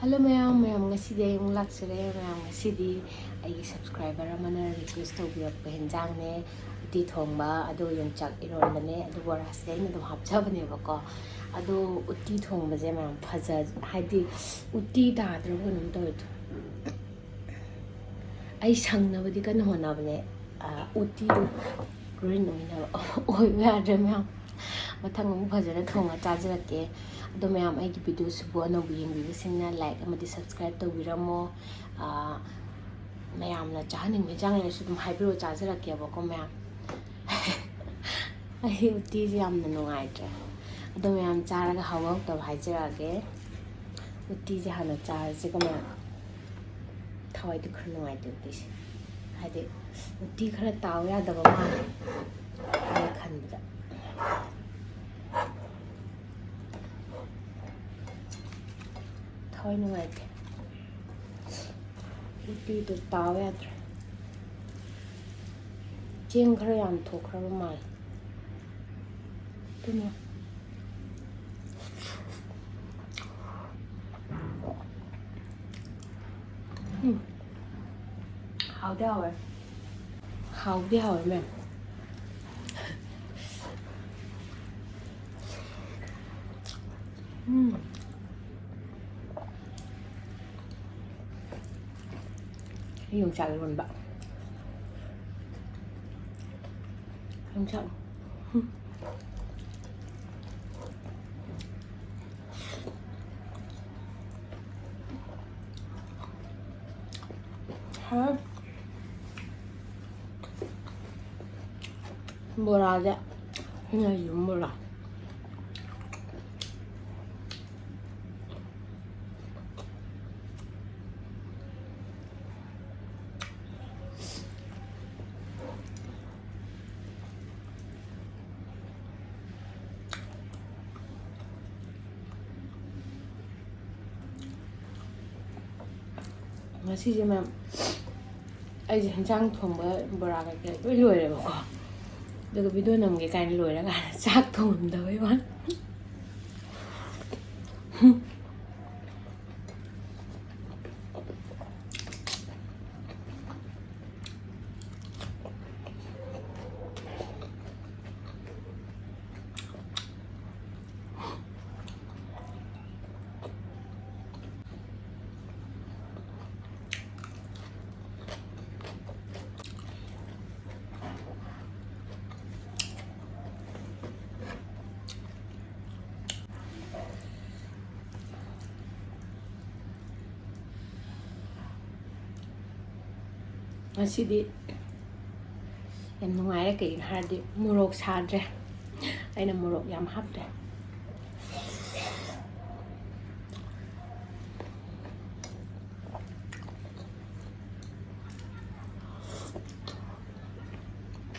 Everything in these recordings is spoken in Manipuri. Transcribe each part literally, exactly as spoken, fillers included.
ꯍꯜꯂꯣ ꯃꯌꯥꯝ, ꯃꯌꯥꯝ ꯉꯁꯤꯗꯤ ꯑꯩ ꯑꯃꯨꯛ ꯂꯥꯛꯆꯔꯦ꯫ ꯃꯌꯥꯝ ꯉꯁꯤꯗꯤ ꯑꯩꯒꯤ subscriber ꯑꯃꯅ request ꯇꯧꯕꯤꯔꯛꯄ ꯍꯦꯟꯖꯥꯡꯅꯦ, ꯎꯇꯤ ꯊꯣꯡꯕ, ꯑꯗꯨ ꯌꯣꯡꯆꯥꯛ ꯏꯔꯣꯟꯕꯅꯦ, ꯑꯗꯨ ꯕꯣꯔꯥꯁꯤꯗ ꯑꯩꯅ ꯑꯗꯨꯝ ꯍꯥꯞꯆꯕꯅꯦꯕꯀꯣ꯫ ꯑꯗꯣ ꯎꯇꯤ ꯊꯣꯡꯕꯁꯦ ꯃꯌꯥꯝ ꯐꯖ-, ꯍꯥꯏꯗꯤ ꯎꯇꯤ ꯇꯥꯗ꯭ꯔꯕ ꯀꯩꯅꯣꯝ ꯇꯧꯋꯦ꯫ ꯑꯩ ꯁꯪꯅꯕꯗꯤ ꯀꯟꯅ ꯍꯣꯠꯅꯕꯅꯦ꯫ ꯑ, ꯎꯇꯤꯗꯣ green ꯑꯣꯏꯅꯕ ꯑꯣꯏꯕ ꯌꯥꯗ꯭ꯔꯦ ꯃꯌꯥꯝ꯫ ꯃꯊꯪ ꯑꯃꯨꯛ ꯐꯖꯅ ꯊꯣꯡꯉ ꯆꯥꯖꯔꯛꯀꯦ꯫ ꯑꯗꯣ ꯃꯌꯥꯝ, ꯑꯩꯒꯤ videoꯁꯤꯕꯨ ꯑꯅꯧꯕ ꯌꯦꯡꯕꯤꯕꯁꯤꯡꯅ like ꯑꯃꯗꯤ subscribe ꯇꯧꯕꯤꯔꯝꯃꯣ꯫ ꯑ, ꯃꯌꯥꯝꯅ ꯆꯥꯍꯟꯅꯤꯡꯕ ꯍꯦꯟꯖꯥꯡ ꯂꯩꯔꯁꯨ ꯑꯗꯨꯝ ꯍꯥꯏꯕꯤꯔꯛꯑꯣ, ꯆꯥꯖꯔꯛꯀꯦꯕꯀꯣ ꯃꯌꯥꯝ꯫ ꯑꯩ ꯎꯇꯤꯁꯦ ꯌꯥꯝꯅ ꯅꯨꯡꯉꯥꯏꯇ꯭ꯔꯦ꯫ ꯑꯗꯣ ꯃꯌꯥꯝ ꯆꯥꯔꯒ ꯍꯥꯎꯕ ꯍꯥꯎꯇꯕ ꯍꯥꯏꯖꯔꯛꯑꯒꯦ꯫ ꯎꯇꯤꯁꯦ ꯍꯥꯟꯅ ꯆꯥꯔꯁꯤꯀꯣ ꯃꯌꯥꯝ꯫ ꯊꯋꯥꯏꯗꯤ ꯈꯔ ꯅꯨꯡꯉꯥꯏꯇꯦ ꯎꯇꯤꯁꯦ꯫ ꯍꯥꯏꯗꯤ ꯎꯇꯤ ꯈꯔ ꯇꯥꯎ ꯌꯥꯗꯕ ꯃꯥꯜꯂꯦ ꯑꯩꯅ ꯈꯟꯕꯗ꯫ ꯊꯋꯥꯏ ꯅꯨꯡꯉꯥꯏꯇꯦ꯫ ꯎꯇꯤꯗꯣ ꯇꯥꯎ ꯌꯥꯗ꯭ꯔꯦ꯫ ꯆꯦꯡ ꯈꯔ ꯌꯥꯝ ꯊꯣꯛꯈ꯭ꯔꯕ ꯃꯥꯜꯂꯦ꯫ ꯑꯗꯨꯅ ꯎꯝ꯫ ꯍꯥꯎꯗꯤ ꯍꯥꯎꯋꯦ꯫ ꯍꯥꯎꯗꯤ ꯍꯥꯎꯋꯦ ꯃꯦꯝ꯫ ꯎꯝ꯫ ꯌꯣꯡꯆꯥꯛ ꯏꯔꯣꯟꯕ꯫ ꯌꯣꯡꯆꯥꯛ꯫ ꯎꯝ꯫ ꯍꯥ? ꯕꯣꯔꯥꯁꯦ ꯌꯨꯝ ꯕꯣꯔꯥ꯫ ꯉꯁꯤꯁꯦ ꯃꯌꯥꯝ ꯑꯩꯁꯦ ꯍꯦꯟꯖꯥꯡ ꯊꯣꯡꯕ, ꯕꯣꯔꯥ ꯀꯩꯀꯩ ꯂꯣꯏ ꯂꯣꯏꯔꯦꯕꯀꯣ꯫ ꯑꯗꯨꯒ video ꯅꯝꯒꯦ ꯀꯥꯏꯅ ꯂꯣꯏꯔꯀꯥꯟꯗ ꯆꯥꯛ ꯊꯣꯡꯉꯝꯗꯕꯩ ꯋꯥꯅꯤ꯫ ꯉꯁꯤꯗꯤ ꯌꯥꯝ ꯅꯨꯡꯉꯥꯏꯔꯦ꯫ ꯀꯩꯒꯤꯅꯣ ꯍꯥꯏꯔꯗꯤ ꯃꯣꯔꯣꯛ ꯁꯥꯗ꯭ꯔꯦ꯫ ꯑꯩꯅ ꯃꯣꯔꯣꯛ ꯌꯥꯝ ꯍꯥꯞꯇ꯭ꯔꯦ꯫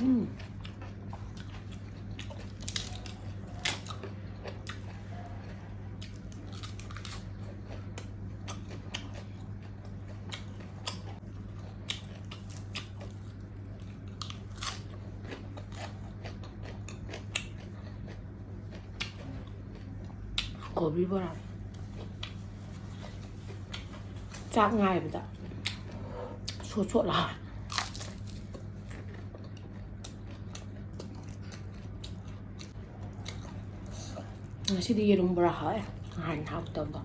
ꯎꯝ꯫ ꯀꯣꯕꯤ ꯕꯣꯔꯥ꯫ ꯆꯥꯛ ꯉꯥꯏꯕꯗ ꯁꯣꯠ ꯁꯣꯠ ꯂꯥꯎꯔꯦ꯫ ꯉꯁꯤꯗꯤ ꯌꯦꯔꯨꯝ ꯕꯣꯔꯥ ꯍꯥꯎꯋꯦ, ꯅꯍꯥꯟ ꯍꯥꯎꯇꯕꯗꯣ꯫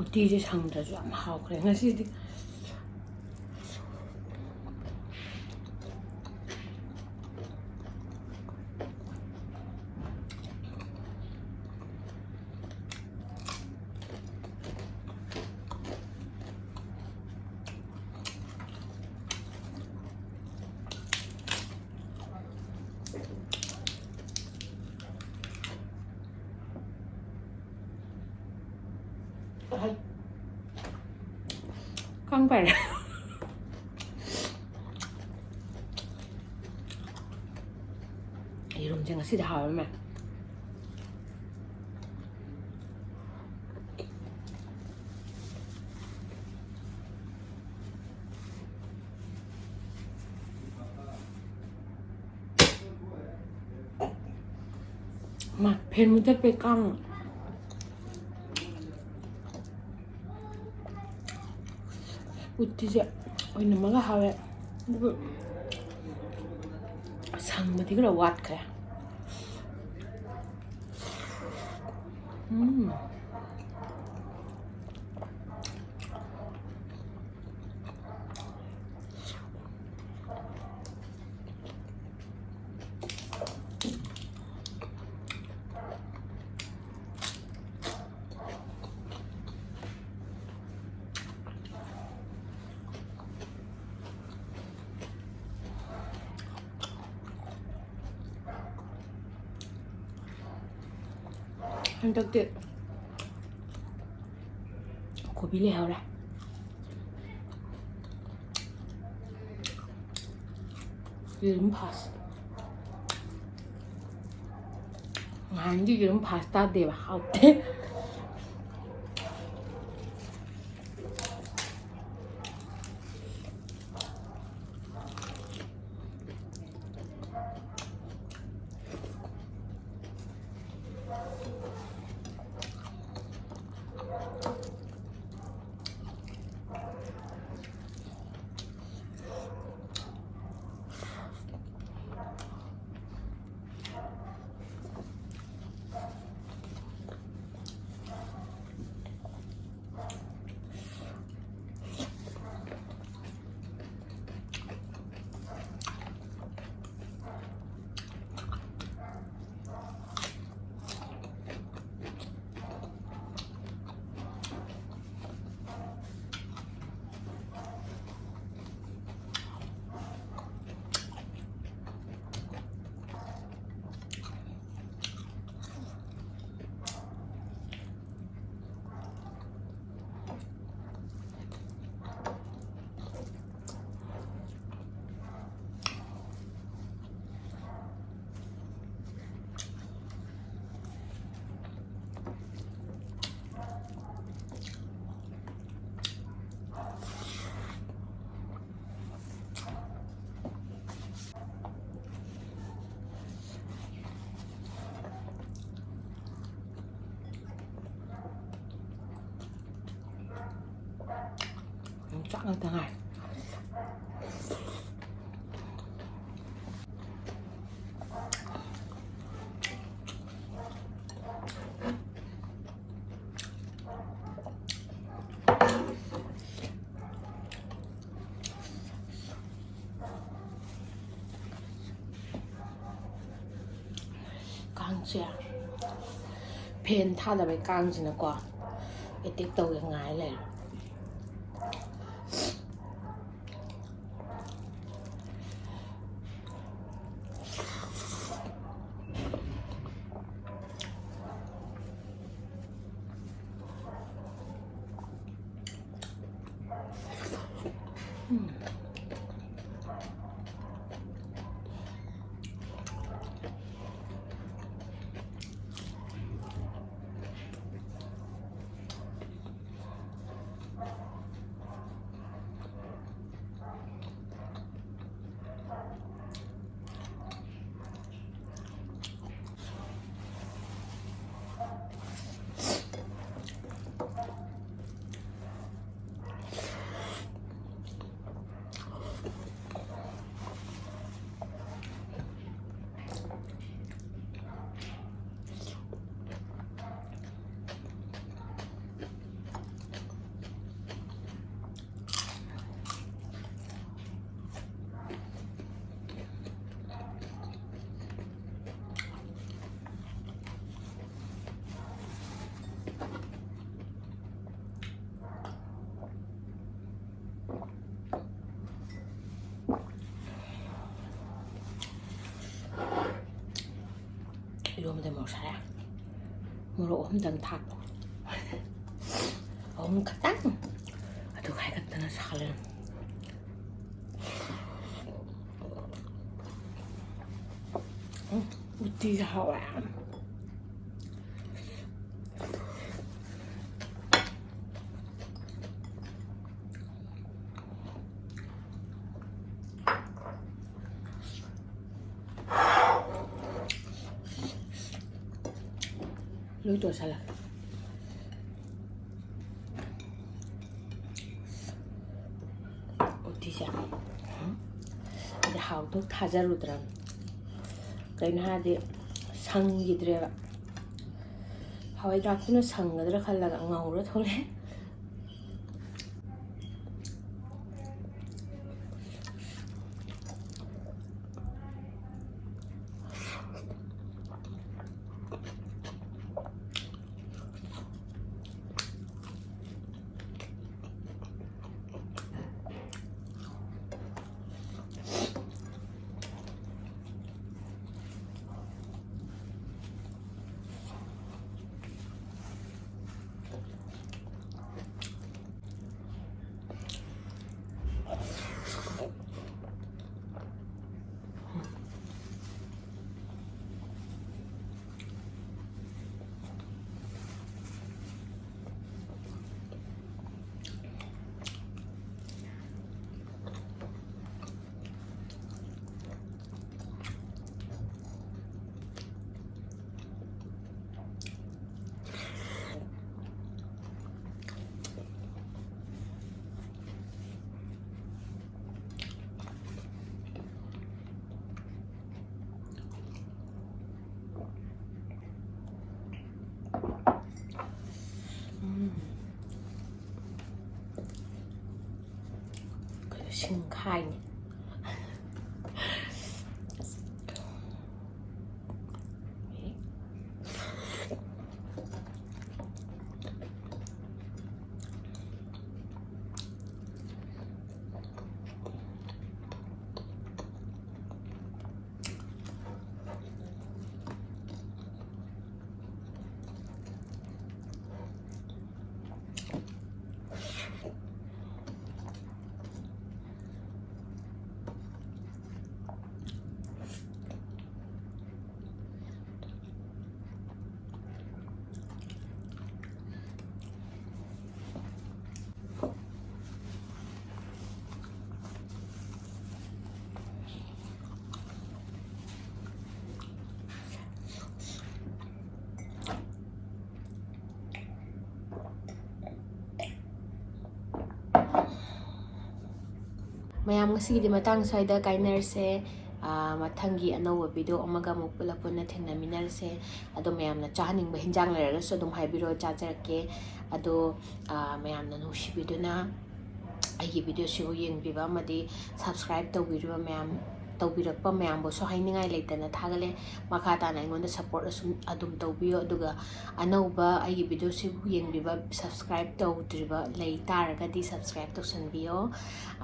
ꯎꯇꯤꯁꯦ ꯁꯪꯗ꯭ꯔꯁꯨ ꯌꯥꯝ ꯍꯥꯎꯈ꯭ꯔꯦ ꯉꯁꯤꯗꯤ꯫ ꯀꯥꯡ ꯄꯥꯏꯔꯦ꯫ ꯌꯦꯔꯨꯝꯁꯦ ꯉꯁꯤꯗꯤ ꯍꯥꯎꯔꯝꯃꯦ꯫ ꯃꯥ, ꯐꯦꯟ ꯃꯨꯊꯠꯄꯩ ꯀꯥꯡ꯫ ꯎꯇꯤꯁꯦ ꯑꯣꯏꯅꯝꯃꯒ ꯍꯥꯎꯋꯦ, ꯑꯗꯨꯕꯨ ꯁꯪꯕꯗꯤ ꯈꯔ ꯋꯥꯠꯈ꯭ꯔꯦ꯫ ꯎꯝ꯫ ꯍꯟꯗꯛꯇꯤ ꯀꯣꯕꯤ ꯂꯩꯍꯧꯔꯦ꯫ ꯌꯦꯔꯨꯝ ꯐꯥꯁ꯫ ꯅꯍꯥꯟꯒꯤ ꯌꯦꯔꯨꯝ ꯐꯥꯁ ꯆꯥꯗꯦꯕ, ꯍꯥꯎꯇꯦ꯫ ꯌꯣꯡꯆꯥꯛ ꯉꯥꯛꯇ ꯉꯥꯏꯔꯦ꯫ ꯀꯥꯡꯁꯦ, ꯐꯦꯟ ꯊꯥꯗꯕꯩ ꯀꯥꯡꯁꯤꯅꯀꯣ ꯑꯦꯇꯦꯛ ꯇꯧꯒꯦ ꯉꯥꯏ ꯂꯩꯔꯦ꯫ ꯃꯣꯔꯣꯛ ꯑꯍꯨꯝꯗꯪ ꯊꯥꯛꯄ꯫ ꯑꯍꯨꯝ ꯈꯛꯇꯪ꯫ ꯑꯗꯨꯒ ꯍꯥꯏꯒꯠꯇꯅ ꯁꯥ ꯂꯩꯔꯝꯃꯦ꯫ ꯎꯝ, ꯎꯇꯤꯁꯦ ꯍꯥꯎꯋꯦ꯫ ꯂꯣꯏ ꯇꯣꯠꯁꯜꯂꯒꯦ꯫ ꯎꯇꯤꯁꯦ꯫ ꯎꯝ꯫ ꯑꯩꯗꯤ ꯍꯥꯎꯗꯧ ꯊꯥꯖꯔꯨꯗ꯭ꯔꯕꯅꯤ꯫ ꯀꯩꯅꯣ ꯍꯥꯏꯔꯗꯤ ꯁꯪꯈꯤꯗ꯭ꯔꯦꯕ꯫ ꯍꯋꯥꯏ ꯊ꯭ꯔꯥꯛꯇꯨꯅ ꯁꯪꯒꯗ꯭ꯔꯥ ꯈꯜꯂꯒ ꯉꯧꯔ ꯊꯣꯛꯂꯛꯑꯦ꯫ ꯎꯝ꯫ ꯑꯩꯈꯣꯏꯁꯨ ꯁꯤꯡ ꯈꯥꯏꯅꯤ꯫ ꯃꯌꯥꯝ, ꯉꯁꯤꯒꯤꯗꯤ ꯃꯇꯥꯡ ꯁ꯭ꯋꯥꯏꯗ ꯀꯥꯏꯅꯔꯁꯦ꯫ ꯑꯥ, ꯃꯊꯪꯒꯤ ꯑꯅꯧꯕ video ꯑꯃꯒ ꯑꯃꯨꯛ ꯄꯨꯂꯞ ꯄꯨꯟꯅ ꯊꯦꯡꯅꯃꯤꯟꯅꯔꯁꯦ꯫ ꯑꯗꯣ ꯃꯌꯥꯝꯅ ꯆꯥꯍꯟꯅꯤꯡꯕ ꯍꯤꯟꯖꯥꯡ ꯂꯩꯔꯒꯁꯨ ꯑꯗꯨꯝ ꯍꯥꯏꯕꯤꯔꯛꯑꯣ, ꯆꯥꯖꯔꯛꯀꯦ꯫ ꯑꯗꯣ, ꯑꯥ, ꯃꯌꯥꯝꯅ ꯅꯨꯡꯁꯤꯕꯤꯗꯨꯅ ꯑꯩꯒꯤ videoꯁꯤꯕꯨ ꯌꯦꯡꯕꯤꯕ ꯑꯃꯗꯤ subscribe ꯇꯧꯕꯤꯔꯤꯕ ꯃꯌꯥꯝ, ꯇꯧꯕꯤꯔꯛꯄ ꯃꯌꯥꯝꯕꯨꯁꯨ ꯍꯥꯏꯅꯤꯡꯉꯥꯏ ꯂꯩꯇꯅ ꯊꯥꯒꯠꯂꯦ꯫ ꯃꯈꯥ ꯇꯥꯅ ꯑꯩꯉꯣꯟꯗ support ꯑꯁꯨꯝ ꯑꯗꯨꯝ ꯇꯧꯕꯤꯌꯣ꯫ ꯑꯗꯨꯒ ꯑꯅꯧꯕ ꯑꯩꯒꯤ videoꯁꯤꯕꯨ ꯌꯦꯡꯕꯤꯕ, subscribe ꯇꯧꯗ꯭ꯔꯤꯕ ꯂꯩ ꯇꯥꯔꯒꯗꯤ subscribe ꯇꯧꯁꯟꯕꯤꯌꯣ꯫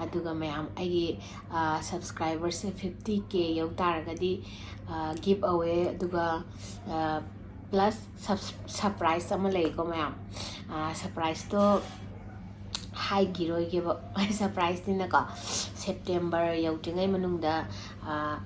ꯑꯗꯨꯒ ꯃꯌꯥꯝ, ꯑꯩꯒꯤ, ꯑꯥ, subscriberꯁꯦ fifty K ꯌꯧ ꯇꯥꯔꯒꯗꯤ, ꯑꯥ, give away, ꯑꯗꯨꯒ, ꯑꯥ, plus sub-, surprise ꯑꯃ ꯂꯩꯀꯣ ꯃꯌꯥꯝ꯫ ꯑꯥ, surpriseꯇꯣ ꯍꯥꯏꯈꯤꯔꯣꯏꯒꯦꯕ꯫ Surpriseꯅꯤꯅꯀꯣ, September ꯌꯧꯗ꯭ꯔꯤꯉꯩ ꯃꯅꯨꯡꯗ, ꯑꯥ,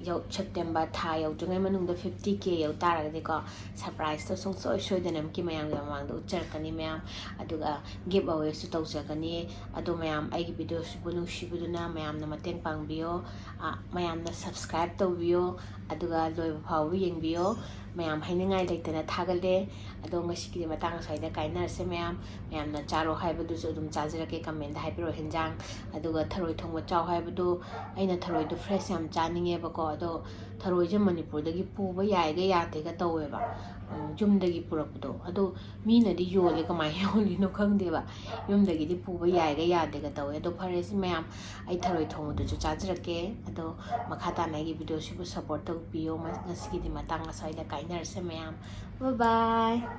ꯌꯧ-, September ꯊꯥ ꯌꯧꯗ꯭ꯔꯤꯉꯩ ꯃꯅꯨꯡꯗ fifty K ꯌꯧ ꯇꯥꯔꯒꯗꯤꯀꯣ, surpriseꯇꯣ ꯁꯨꯡꯁꯣꯏ ꯁꯣꯏꯗꯅꯃꯛꯀꯤ ꯃꯌꯥꯝꯒꯤ ꯃꯃꯥꯡꯗ ꯎꯠꯆꯔꯛꯀꯅꯤ ꯃꯌꯥꯝ꯫ ꯑꯗꯨꯒ give awayꯁꯨ ꯇꯧꯖꯒꯅꯤ꯫ ꯑꯗꯣ ꯃꯌꯥꯝ, ꯑꯩꯒꯤ videoꯁꯤꯕꯨ ꯅꯨꯡꯁꯤꯕꯤꯗꯨꯅ ꯃꯌꯥꯝꯅ ꯃꯇꯦꯡ ꯄꯥꯡꯕꯤꯌꯣ꯫ ꯑꯥ, ꯃꯌꯥꯝꯅ subscribe ꯇꯧꯕꯤꯌꯣ, ꯑꯗꯨꯒ ꯂꯣꯏꯕ ꯐꯥꯎꯕ ꯌꯦꯡꯕꯤꯌꯣ꯫ ꯃꯌꯥꯝ, ꯍꯥꯏꯅꯤꯡꯉꯥꯏ ꯂꯩꯇꯅ ꯊꯥꯒꯠꯂꯦ꯫ ꯑꯗꯣ ꯉꯁꯤꯒꯤꯗꯤ ꯃꯇꯥꯡ ꯑꯁ꯭ꯋꯥꯏꯗ ꯀꯥꯏꯅꯔꯁꯦ ꯃꯌꯥꯝ꯫ ꯃꯌꯥꯝꯅ ꯆꯥꯔꯣ ꯍꯥꯏꯕꯗꯨꯁꯨ ꯑꯗꯨꯝ ꯆꯥꯖꯔꯛꯀꯦ, commentꯗ ꯍꯥꯏꯕꯤꯔꯛꯑꯣ ꯍꯤꯟꯖꯥꯡ꯫ ꯑꯗꯨꯒ ꯊꯔꯣꯏ ꯊꯣꯡꯕ ꯆꯥꯎ ꯍꯥꯏꯕꯗꯣ, ꯑꯩꯅ ꯊꯔꯣꯏꯗꯣ fresh ꯌꯥꯝ ꯆꯥꯅꯤꯡꯉꯦꯕꯀꯣ꯫ ꯑꯗꯣ ꯊꯔꯣꯏꯁꯦ ꯃꯅꯤꯄꯨꯔꯗꯒꯤ ꯄꯨꯕ ꯌꯥꯏꯒ ꯌꯥꯗꯦꯒ ꯇꯧꯋꯦꯕ, ꯎꯝ, ꯌꯨꯝꯗꯒꯤ ꯄꯨꯔꯛꯄꯗꯣ꯫ ꯑꯗꯣ ꯃꯤꯅꯗꯤ ꯌꯣꯜꯂꯦ, ꯀꯃꯥꯏꯅ ꯌꯣꯜꯂꯤꯅꯣ ꯈꯪꯗꯦꯕ꯫ ꯌꯨꯝꯗꯒꯤꯗꯤ ꯄꯨꯕ ꯌꯥꯏꯒ ꯌꯥꯗꯦꯒ ꯇꯧꯋꯦ꯫ ꯑꯗꯣ ꯐꯔꯦꯁꯦ ꯃꯌꯥꯝ, ꯑꯩ ꯊꯔꯣꯏ ꯊꯣꯡꯕꯗꯨꯁꯨ ꯆꯥꯖꯔꯛꯀꯦ꯫ ꯑꯗꯣ ꯃꯈꯥ ꯇꯥꯅ ꯑꯩꯒꯤ videoꯁꯤꯕꯨ support ꯇꯧꯕꯤꯌꯣ꯫ ꯃ-, ꯉꯁꯤꯒꯤꯗꯤ ꯃꯇꯥꯡ ꯑꯁ꯭ꯋꯥꯏꯗ ꯀꯥꯏꯅꯔꯁꯦ ꯃꯌꯥꯝ꯫ Bye bye꯫